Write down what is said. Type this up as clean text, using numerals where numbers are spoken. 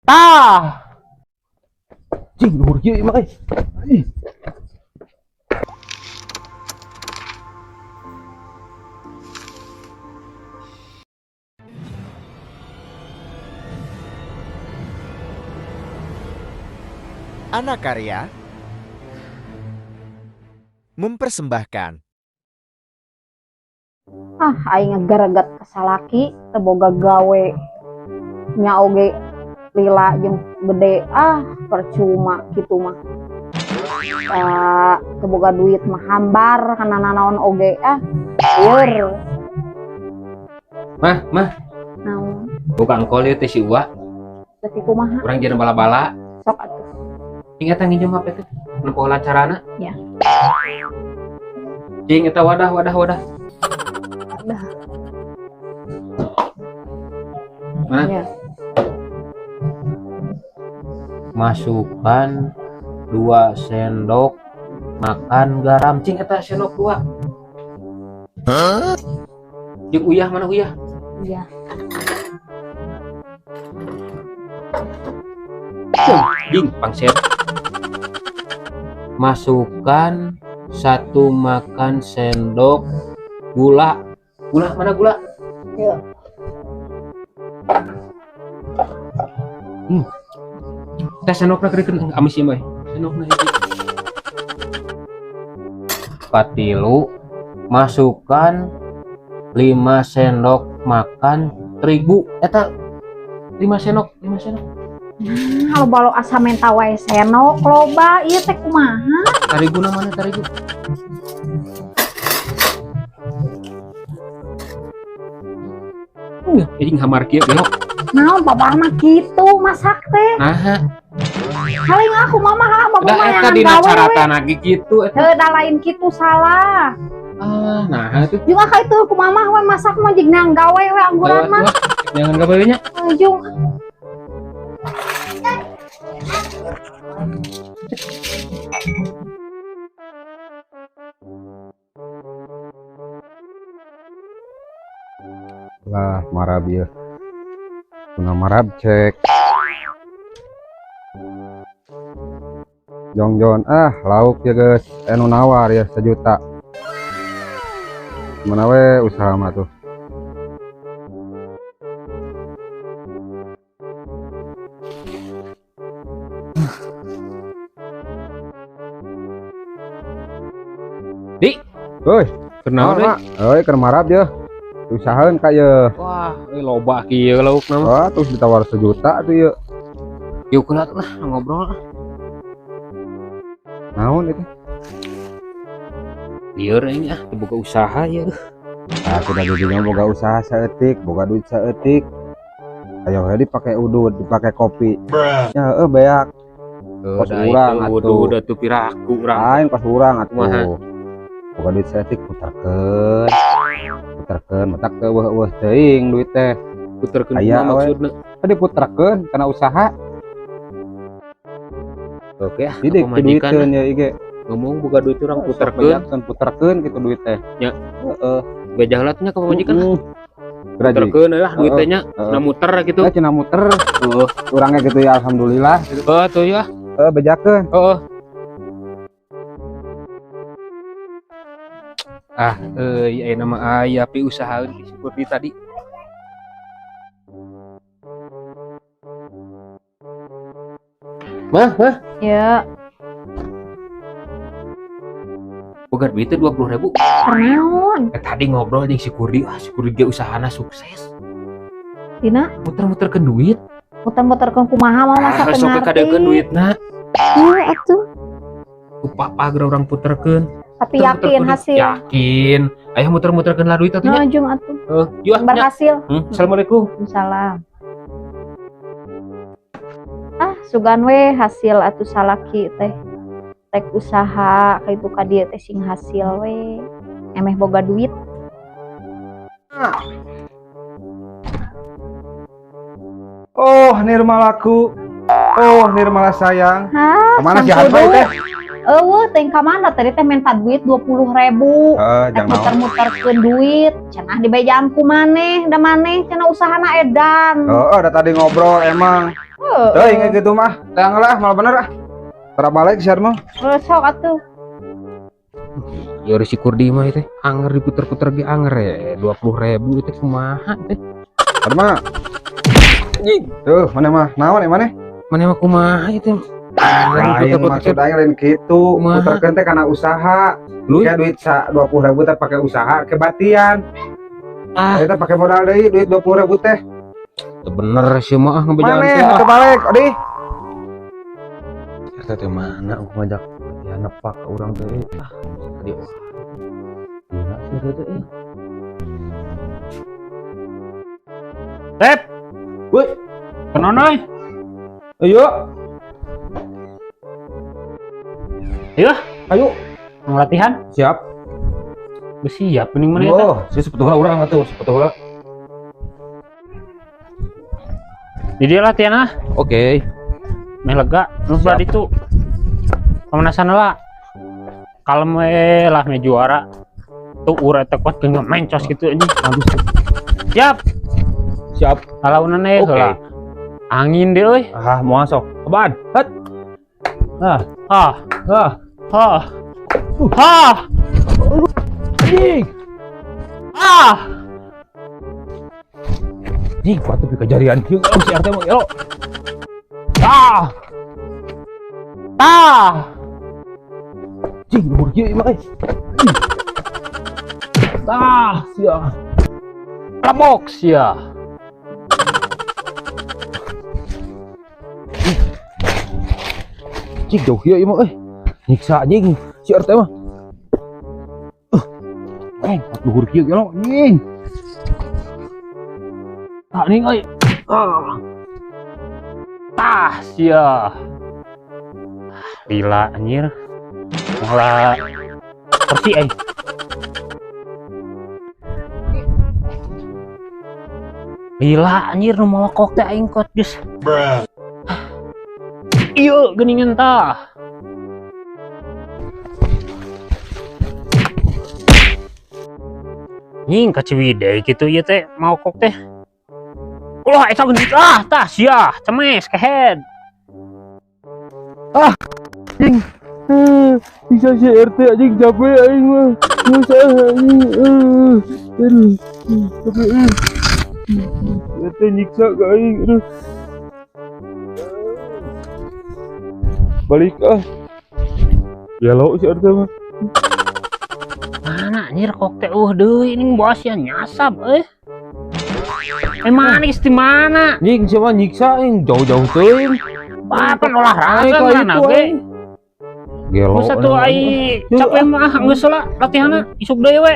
Tah. Cing, luhur kieu mah euy. Ih. Anakarya mempersembahkan. Ah, aing ngagaragat ka salaki teu boga gawe nya oge lila jeung gede, ah percuma kitu mah. Ah, teu boga duit mah hambar kana nanaon oge, ah lieur. Mah, mah. Naon? Buka engkol ieu teh si Uwa. Tapi kumaha? Urang jeung bala-bala. Sok atuh. Ingat nginjem HP teh. Nempo lancarana. Ya. Cing eta wadah, wadah, wadah. Wadah. Mana? Ya. Masukkan 2 sendok makan garam. Cing eta sendok 2. Hah? Jeung uyah, mana uyah? Iya. Ding, pangset. Masukkan 1 makan sendok gula. Gula mana gula? Ya. Teh sendokna keurikeun amis ieu mah. Sendokna hiji. Patilu, masukkan 5 sendok makan terigu. Eta 5 sendok, 5 sendok. Nah, loba lo asa menta wae senok loba ieu teh kumaha? Tariguna mana tarigu? Jadi hamar kieu belok. Naon babah mah kitu masak teh. Naha. Haling aku mama ha babah Da mah eta yang dina gawe we. caratan lagi kitu eta. Heuh, da lain kitu salah. Ah, nah itu. Jeung ka itu ku mama we masak mah jeung nang gawe we angguran mah. Jangan gawe nya. Jeung lah marab ya. Kuna marab cek. Jongjon ah lauk ya guys, anu nawar ya 1 juta. Mana we usaha mah tuh. Di. Woi, Kenal mak. Oi, keur marab ya. Usahaeun ka ye. Wah, euy loba kieu laukna mah. Wah, terus ditawar 1 juta tuh ye. Yuk lah lah ngobrol lah. Naon itu? Lieur aing ah, teu boga usaha ya. Ah, kuda jadinya boga usaha saeutik, boga duit saeutik. Ayo we dipake udud, dipake kopi. Ya heueuh beak. Pas urang atuh. Udud atuh piraku urang. Lain pas urang atuh. Kumaha? Boga duit saeutik puterkeun. Puterkeun, matak teu eueuh-eueuh teuing duit teh. Puterkeun Aya kumaha we. maksudna? Tadi puterkeun kana usaha. Oke ah, Jadi pamajikan duiteun ya ige. Ngomong boga duit urang Sok puterkeun. bejakeun, puterkeun gitu duit teh. Nya. Heeh. Bejah lah nya ka pamajikan. Heeh. Puterkeun lah duit teh nya, Heeh. na muter gitu. Eh, cenah muter. Heeh. Urangnya gitu ya alhamdulillah. Heeh tuh ya. Heeh, bejakeun. Heeh. Ah, euy aya nama aya pi usahaeun ti seperti tadi. Mah, mah. Ya. Boga duit teh 20.000. Kunaon? Tadi ngobrol jeung si Kurdi, ah si Kurdi ge usahana sukses. Dina? Muter-muterkeun duit. Muter-muterkeun kumaha mah masa Ah, teu sok ngarti. kadekeun duitna. Iya atuh. Ku papa geura urang puterkeun. Tapi yakin Muter-muterkeun duit. hasil. Yakin. Aya muter-muterkeun lah duit atuh nya. Nah, jeung atuh. Heuh, yuk ah, nya. Berhasil. Assalamualaikum. Salam. Ah, sugan we hasil atuh salaki teh. Rek usaha ka itu ka dieu teh sing hasil we. Emeh boga duit. Oh, Nirmalaku. Oh, Nirmala sayang. Hah, Kemana si Kang Hanfai Kudu? teh? Eueuh, teh ka mana tadi teh minta duit 20.000. Heeh, Rek jangan naon. muter-muterkeun duit, cenah dibejaan ku maneh, da maneh cenah usahana edan. Heeh, da tadi ngobrol emang. Heeh. Teuing kitu mah. Tang lah malah bener ah. Tara balik sia mah. Heuh, sok atuh. Ya si Kurdi mah teh anger diputer-puter ge anger ya 20.000 itu kumaha teh. Ada mah. Tuh, mana mah? Naon ya maneh? Mana mah kumaha itu? Lain maksud aing lain kitu. Kumaha? Puterkeun teh kana usaha. Lu? Kayak duit sa 20.000 teh pakai usaha kebatian. Ah, Eta pakai modal deui duit 20.000 teh. teu bener sih mah ah ngebejaan Maneh teh. Ah. teu balik, Odi. Eta teh mana aku ngajak ya nepak ke urang teh ah tadi wah. Gila sih eta teh. Eh. Tep. Woi. Kenono euy. Ayo, Ayo, ayo. mau latihan? Siap. Geus siap mending mana eta? Oh, si sepatu heula urang atuh, sepatu heula. Di dia latihan ah, Oke. meh lega. Nu belah ditu. Pemanasan lah. Kalem we lah meh juara. Tuh urat teh kuat geus mencos gitu anjing. Bagus. Siap. Siap. Kalaunan we Oke. heula. Angin deh euy. Ah, mau masuk. Apaan? Hat. Ah, Ah, ah. ah. Ah, Anjing. ah. Anjing, kuat tapi kejarian kieu. Oh, si RT mah gelo. Ah, Ah. anjing luhur kieu mah euy. Ah, sia. Lebok sia. Anjing jauh kieu ieu mah euy. Nyiksa anjing si RT mah. Kuat luhur kieu gelo anjing. Ah, ning euy. Ah. Tah sia. Lila anjir. Malah kursi euy. Lila anjir nu mawa kok teh aing kot geus. Ieu geuningan tah. Nying ka Ciwidey kitu ieu teh mau kok teh. Ulah eta geuning ah tah sia cemes kehead. Anjing. Bisa si RT anjing capek aing mah. Bisa anjing. Aduh, capek. RT nyiksa ke aing aduh. Balik ah. Gelo si RT mah. Mana anjir kok teh deui ini bos ya nyasab euy. Eh mana geus di mana? Anjing siapa nyiksa aing jauh-jauh teuing. Apa olahraga mana ge? Gelo. Geus atuh ai capek mah geus lah latihanna isuk deui we.